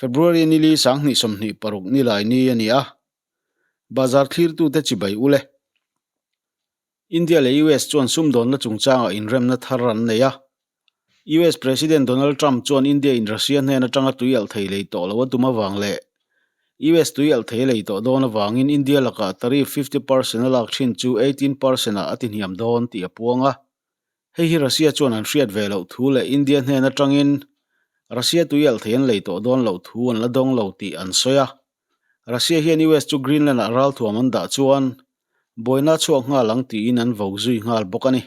February nili 2026 nilai ni a ni a, Bazar thlirtute chibai ule. India leh US chuan sumdawnna chungchangah inremna thar an nei a. US President Donald Trump chuan India in Russia hnen atanga tui alh thei lei tawh lo a tum avang leh US tui alh thei a lei tawh dawn avangin India lakah tariff 50% a lak thin chu 18% ah a tihniam dawn tih a puang a. Hei hi Russia chuan an hriat ve loh thu leh India hnen atangin Russia tui alh thei an lei tawh dawn loh thu an la dawng lo tih an sawi a. Russia hian US chu Greenland-ah ralthuam an dah chuan buaina a chhuak nghal ang tiin an vo zui nghal bawk a ni.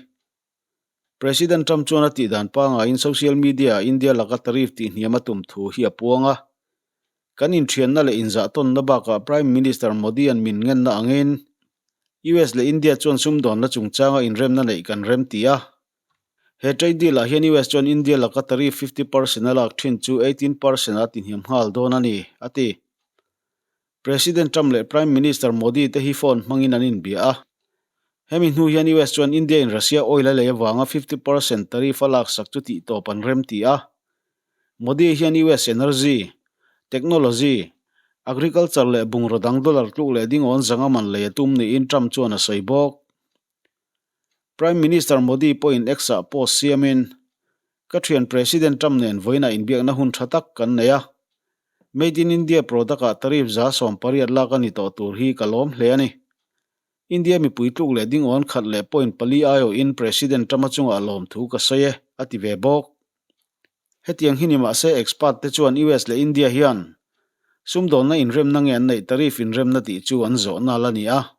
President Trump chuan a tih dan pangaiin social media-ah India laka tariff tihhniam a tum thu hi a puang a. Kan inthianna leh inzahtawnna bakah Prime Minister Modi-a'n min ngenna angin US leh India chuan sumdawnna chungchanga inremna neih kan rem ti a. He trade deal-ah hian US chuan India laka tariff 50% a lak thin chu 18% a tihniam nghal dawn a ni, a ti. President Trump leh Prime Minister Modi te hi phone hmangin an inbia a. Hemi hnu hian US chuan India in Russia oil a lei avanga 50% tariff a laksak chu tihtawp an rem ti a. Modi hian US energy, technology, agriculture leh bungraw dang dollar tluk leh dingawn zanga man lei a tum niin Trump chuan a sawi bawk. Prime Minister Modi pawhin X-ah post siamin, Ka thian President Trump nen vawiinah inbiakna hun tha tak kan nei a. Made in India product-ah tariff 80% lak a ni tawh tur hi ka lawm hle a ni. India mipui tluk leh dingawn khat leh point pali aiawhin President Trump-a chungah lawmthu ka sawi e, a ti ve bawk. Hetiang hi ni mahse expert te chuan US leh India hian sumdawnna inremna nge an neih tariff inremna tih chu an zawhna la ni a.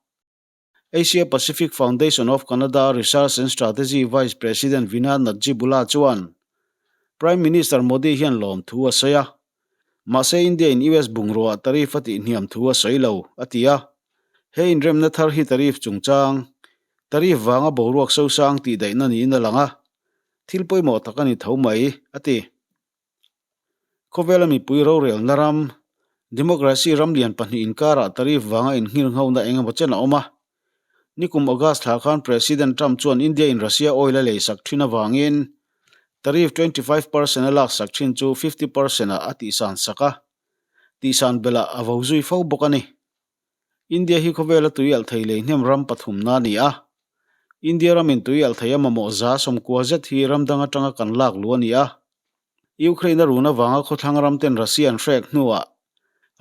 Asia Pacific Foundation of Canada Research and Strategy Vice President Vina Nadjibulla chuan Prime Minister Modi hian lawmthu a sawi a, mahse India in US bungrua tariff a tihhniam thu a sawi lo, a ti a. He inremna thar hi tariff chungchang, tariff vanga boruak sosang tihdaihna niin a lang a, thil pawimawh tak a ni tho mai, a ti. Khawvela mipui rorelna ram, democracy ram lian pahnih inkarah tariff vanga innghirnghona eng emaw chen a awm a. Nikum August thla khan President Trump chuan India in Russia oil a leisak thin avangin tariff 25% a laksak thin chu 50% ah a tihsan sak a, tihsan belh ah a vo zui fo bawk a ni. India hi khawvela tui alh thei lei hnem ram pathumna a ni a. India ramin tui alh thei a mamawh 90% zet hi ram dang atanga kan lak luh a ni a. Ukraine a run avanga khawthlang ram ten Russia an hrek hnuah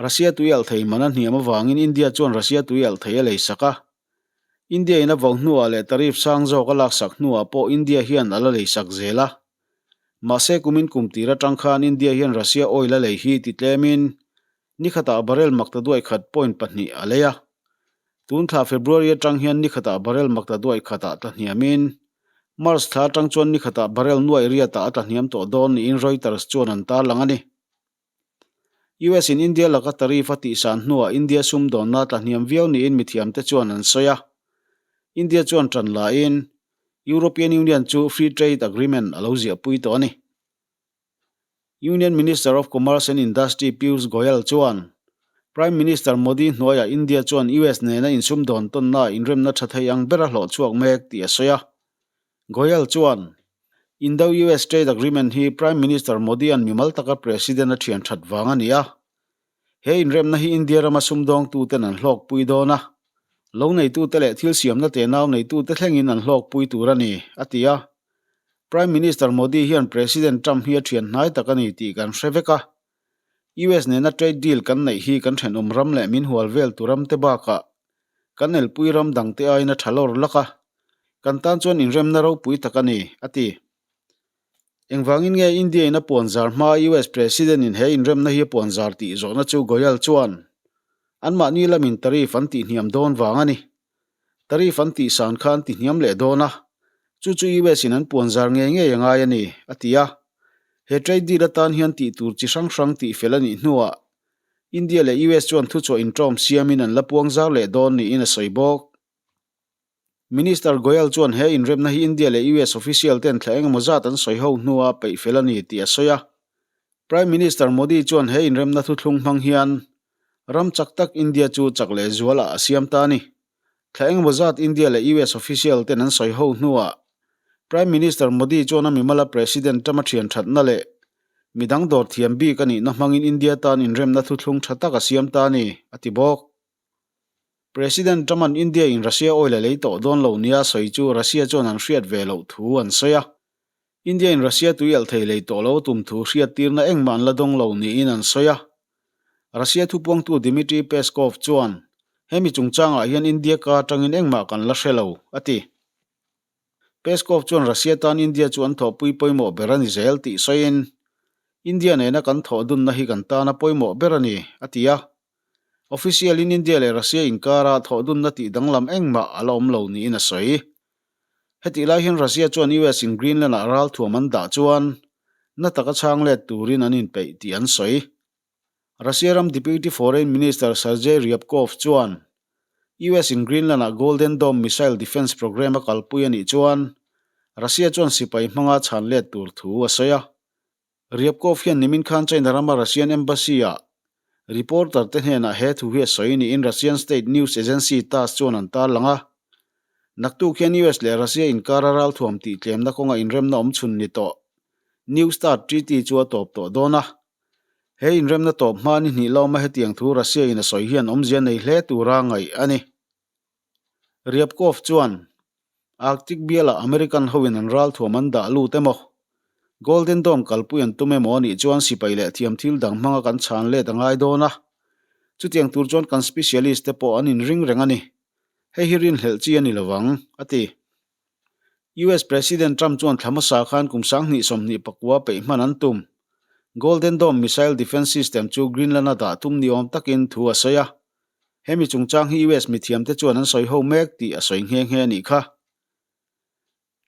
Russia tui alh thei man a hniam avangin India chuan Russia tui alh thei a lei sak a. India in a vo hnuah leh tariff sang zawk a laksak hnuah pawh India hian a la lei sak zel a. Mahse kumin kum tir atang khan India hian Russia oil a lei hi ti tlemin Ni khatah barrel makta duai khat point pahnih a lei a. Tun thla February atang hian ni khatah barrel makta duai khatah tla hniamin, March thla atang chuan ni khatah barrel nuai riatah a tla hniam tawh dawn niin Reuters chuan an tarlang a ni. US in India laka tariff a tihsan hnuah India sumdawnna tla hniam viau niin mithiamte chuan an sawi a. India chuan tan lain European Union chu Free Trade Agreement a lo ziahpui tawh a ni. Union Minister of Commerce and Industry Piyush Goyal chuan Prime Minister Modi hnuaiah India chuan US nena insumdawn tawnna inremna tha thei ang ber a hlawh chhuak mek tih a sawi a. Goyal chuan Indo-US Trade Agreement hi Prime Minister Modi-a'n mimal taka President a thian that vang a ni a. He inremna hi India rama sumdawngtuten an hlawkpui dawn a, lo neitute leh thil siamna tenau neitute thlengin an hlawkpui tur a ni, a ti a. Prime Minister Modi hian President Trump hi a thian hnai tak a ni tih kan hre vek a. US nena trade deal kan neih hi kan thenawm ram leh min hual vel tu ram te bakah kan elpui ram dangte aiin a tha lawr lak a, kan tan chuan inremna ropui tak a ni, a ti. Engvangin nge India in a puanzar hmaa US President in he inremna hi a puanzar tih zawhna chu Goyal chuan anmahni lamin tariff an tihhniam dawn vang a ni. Tariff an tihsan kha an tihhniam leh dawn a, chu chu US in an puanzar ngei ngei a ngai a ni, a ti a. He trade deal atan hian tih tur chi hrang hrang tihfel a nih hnuah India leh US chuan thuchhuah inṭawm siamin an la puangzar leh dawn niin a sawi bawk. Minister Goyal chuan he inremna hi India leh US official ten thla engemaw zat an sawi ho hnua peih fel a ni tih a sawi a. Prime Minister Modi chuan he inremna thuthlung hmang hian ram chak tak India chu chak leh zualah a siam ta a ni. Thla engemaw zat India leh US official ten an sawi ho hnuah Prime Minister Modi chuan a mimala President Trump a thian thatna leh Midang dawr thiam bik a nihna hmangin India tan inremna thuthlung tha tak a siam ta a ni, a ti bawk. President Trump-a'n India in Russia oil a lei tawh dawn lo nia sawi chu Russia chuan an hriat ve loh thu an sawi a. India in Russia tui alh thei lei tawh lo a tum thu hriattirna engmah an la dawng lo niin an sawi a. Russia thupuangtu Dmitry Peskov chuan, Hemi chungchangah hian India ka atangin engmah kan la hre lo, a ti. Peskov chuan Russia tan India chu an thawhpui pawimawh ber a ni zel tih sawiin, India nena kan thawh dunna hi kan tana pawimawh ber a ni, a ti a. Official in India leh Russia inkara thawh dunna tih danglam engmah a la awm lo niin a sawi. Hetih lai hian Russia chuan US in Greenland ah ralthuam an dah chuan na taka chhang let turin an inpeih tih an sawi. Russia ram Deputy Foreign Minister Sergei Ryabkov chuan US in Greenland ah Golden Dome missile defence programme a kalpui a nih chuan Russia chuan sipai hmanga chhan let tur thu a sawi a. Ryabkov hian nimin khan China rama Russian Embassy ah reporter te hnenah he thu hi a sawi niin Russian state news agency Tass chuan an tarlang a. Naktuk hian US leh Russia inkara ralthuam tih tlemna kawnga inremna awm chhun ni tawh New Start Treaty chu a tawp tawh dawn a. He inremna tawp hma ni hnih lawma hetiang thu Russia in a sawi hian awmzia nei hle tura ngaih a ni. Ryabkov chuan, Arctic bialah American hoin an ralthuam an dah lut emaw, Golden Dome kalpui an tum emaw anih chuan sipai leh thiam thil dang hmanga kan chhan let a ngai dawn a. Chutiang tur chuan kan specialist te pawh an inring reng a ni. Hei hi rinhlelh chi a ni lovang, a ti. US President Trump chuan thla hmasa khan kum 2024 peih hman an tum. Golden Dome missile defence system chu Greenland-a dah tum ni awm takin thu a sawi a. Hemi chungchang hi US mithiamte chuan an sawi ho mek tih a sawi nghe nghe a nih kha.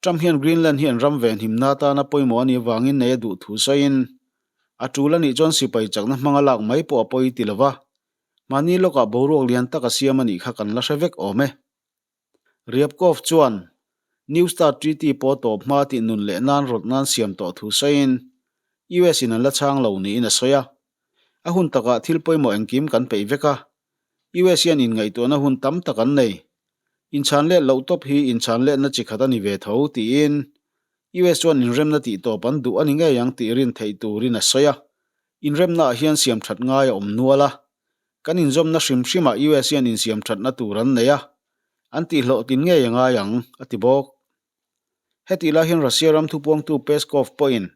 Trump hian Greenland hi an ram venhimna atana pawimawh a nih avangin nei a duh thu sawiin, a tul a nih chuan sipai chakna hmanga lak mai pawh a pawi ti lova, mahni lawkah boruak lian tak a siam a nih kha kan la hre vek awm e. Ryabkov chuan New Start Treaty pawh tawp hma tih nun leh nan rawt nan siam tawh thu sawiin US in an la chhang lo niin a sawi a. A hun takah thil pawimawh engkim kan peih vek a, US hian inngaihtuahna hun tam tak an nei. Inchhan let loh tawp hi inchhan letna chi khat a ni ve tho tiin US chuan inremna tih tawp an duh a ni ngei ang tih rin theih turin a sawi a. Inremnaah hian siam that ngai a awm nual a, Kan inzawmna hrim hrimah US hian insiam thatna tur an nei a, an tihhlawhtlin ngei a ngai ang, a ti bawk. Hetih lai hian Russia ram thupuangtu Peskov pawhin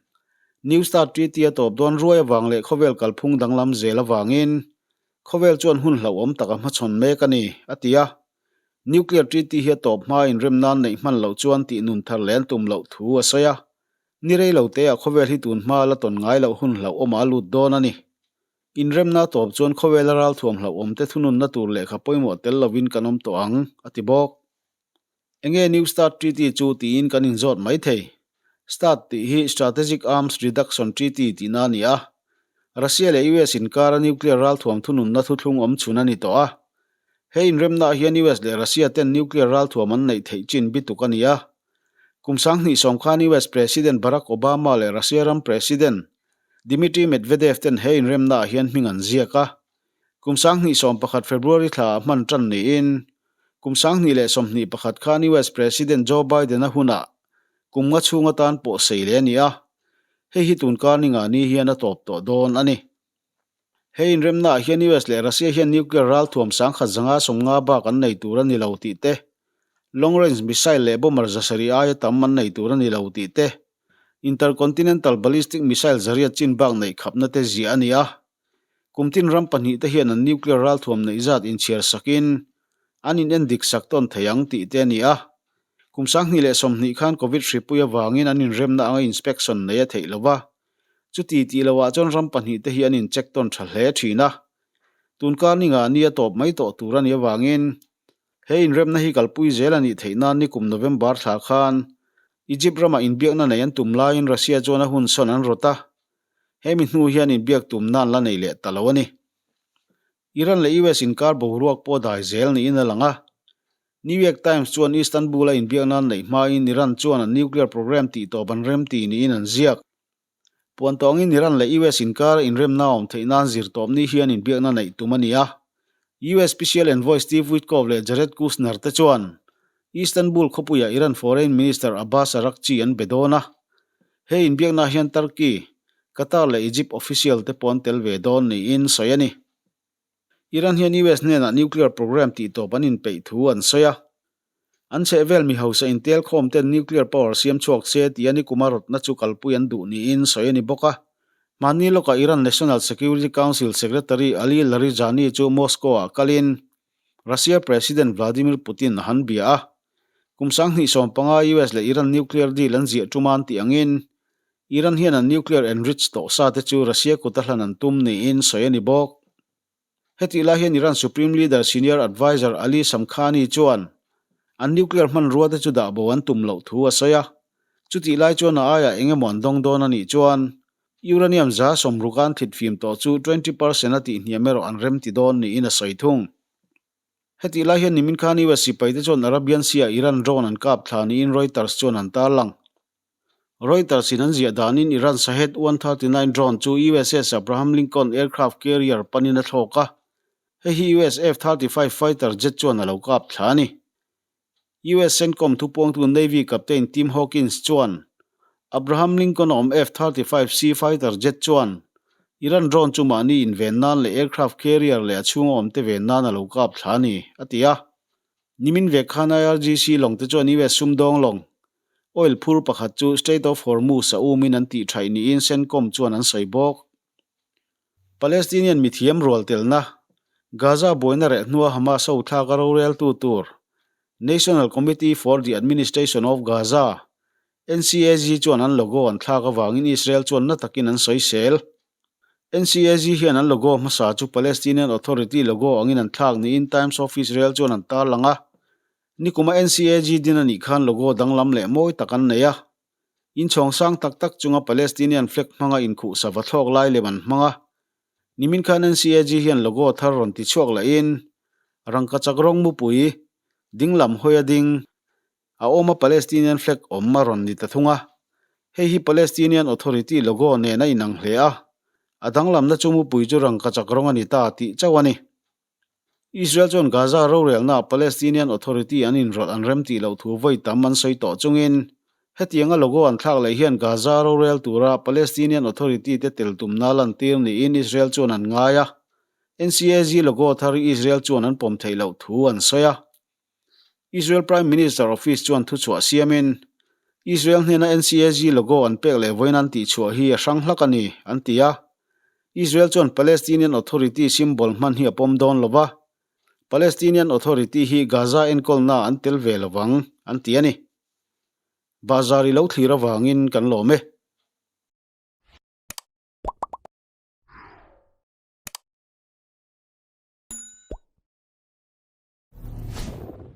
New Start Treaty a tawp dawn ruai avang leh khawvel kalphung danglam zel avangin khawvel chuan hun hlauhawm tak a hmachhawn mek a ni, a ti a. Nuclear Treaty hi a tawp hmaa inrem nan neih hman loh chuan tih nun thar leh an tum loh thu a sawi a. Ni rei lo teah khawvel hi tun hmaa la tawn ngai loh hun hlauhawmah a lut dawn a ni. Inremna tawp chuan khawvela ralthuam hlauhawm te thununna tur lehkha pawimawh tel lovin kan awm tawh ang, a ti bawk. Enge New Start Treaty chu tiin kan inzawt mai thei. Start tih hi Strategic Arms Reduction Treaty tihna a ni a. Russia leh US inkara nuclear ralthuam thununna thuthlung awm chhun a ni tawh a. He inremnaah hian US leh Russia ten nuclear ralthuam an neih theih chin bituk a ni a. Kum 2010 khan US President Barack Obama leh Russia ram President Dmitry Medvedev ten he inremnaah hian hming an ziak a. Kum 2011 February thlaah hman tan niin, kum 2021 khan US President Joe Biden-a hunah kum nga chhung atan pawh sei leh a ni a. Hei hi tunkar ni nga ni hian a tawp tawh dawn a ni. He inremnaah hian US leh Russia hian nuclear ralthuam 1550 bak an nei tur a ni lo tih te, long range missile leh bomber 700 aia tam an nei tur a ni lo tih te, Intercontinental Ballistic Missile 800 chin bak neih khapna te ziah a ni a. Kum tin ram pahnih te hian an nuclear ralthuam neih zat inchhiar sakin an in endik sak tawn thei ang tih te a ni a. Kum 2020 khan Covid hripui avangin an inremna anga inspection nei a theih lo va. Chuti tih lohah chuan ram pahnih te hi an incheck tawn tha hle thin a. Tunkar ni nga ni a tawp mai tawh tur a nih avangin He inremna hi kalpui zel a nih theih nan nikum November thla khan Egypt ramah inbiakna nei an tum laiin Russia chuan a hun sawn an rawt a, hemi hnu hian inbiak tumna an la nei leh ta lo a ni. Iran leh US inkar boruak pawh dai zel niin a lang a. New York Times chuan Istanbul-a inbiakna an neih hmain Iran chuan an nuclear program tihtawp an remti niin an ziak. Puan tawngin Iran leh US inkara inremna awm theih nan zirtawpni hian inbiakna neih tum a ni a. US Special Envoy Steve Witkoff leh Jared Kushner te chuan Istanbul khawpuiah Iran Foreign Minister Abbas Araghchi an be dawn a. He inbiakna hian Turkey, Qatar leh Egypt official te pawh an tel ve dawn niin sawi a ni. Iran hian US hnenah nuclear program tihtawp an inpeih thu an sawi a. An chhehvel mi hausa intelkhawm ten nuclear power siam chhuak se tia nikuma rawtna chu kalpui an duh niin sawi a ni bawk a. Hmanni lawkah Iran National Security Council Secretary Ali Larijani chu Moscow-ah kalin Russia President Vladimir Putin a han bia a. Kum 2015 US leh Iran nuclear deal an ziah tum an tih angin Iran hian an nuclear enrich tawh sa te chu Russia kuta hlan an tum niin sawi a ni bawk. Hetih lai hian Iran Supreme Leader Senior Adviser Ali Shamkhani chuan an nuclear hmanrua te chu dah bo an tum loh thu a sawi a. Chutih lai chuan a aiah eng emaw an dawng dawn a nih chuan uranium 60% an thlit fim tawh chu 20% a tihhniam erawh an rem ti dawn niin a sawi thung. Hetih lai hian nimin khan US sipaite chuan Arabian Sea-ah Iran drone an kap thla niin Reuters chuan an tarlang. Reuters in an ziah danin Iran Shahed 139 drone chu USS Abraham Lincoln aircraft carrier panin a thlawk a, hei hi US F-35 fighter jet chuan a lo kap thla a ni. US CENTCOM thupuangtu Navy Captain Tim Hawkins chuan Abraham Lincoln a awm F-35C fighter jet chuan Iran drone chu mahni inven nan leh aircraft carrier leh a chhunga awmte ven nan a lo kap thla a ni, a ti a. Nimin vek khan IRGC lawng te chuan US sumdawng lawng Oil phur pakhat chu Strait of Hormuz a umin an tih thaih niin CENTCOM chuan an sawi bawk. Palestinian mithiam rual telna, Gaza buaina reh hnua Hamas ho thlak a roreltu tur, National Committee for the Administration of Gaza, NCAG, chuan an logo an thlak avangin Israel chuan na takin an sawisel. NCAG hian an logo hmasa chu Palestinian Authority logo angin an thlak niin Times of Israel chuan an tarlang a. Nikuma NCAG din a nih khan logo danglam leh mawi tak an nei a. Inchhawng sang tak tak chunga Palestinian flag hmanga inkhuh sava thlawk lai lem an hmang a. Nimin khan NCAG hian logo thar rawn ti chhuak lahin rangkachak rawng mupui, dinglam hawi a ding, a awm a Palestinian flag awm a rawn ni ta thung a. Hei hi Palestinian Authority logo nen a inang hle a, a danglamna chu mupui chu rangkachak rawng a ni ta tih chauh a ni. Israel chuan Gaza rorelnaah Palestinian Authority an inrawlh an rem tih loh thu vawi tam an sawi tawh chungin hetianga logo an thlak leh hian Gaza rorel tura Palestinian Authority te tel tumna lantir niin Israel chuan an ngai a, NCAG logo thar hi Israel chuan an pawm theih loh thu an sawi a. Israel Prime Minister Office chuan thuchhuah siamin, Israel hnena NCAG logo an pek leh vawiin an tihchhuah hi a hrang hlak a ni, an ti a. Israel chuan Palestinian Authority symbol hman hi a pawm dawn lo va, Palestinian Authority hi Gaza enkawlnaah an tel ve lo vang, an ti a ni. Bahzar i lo thlir avangin kan lawm e.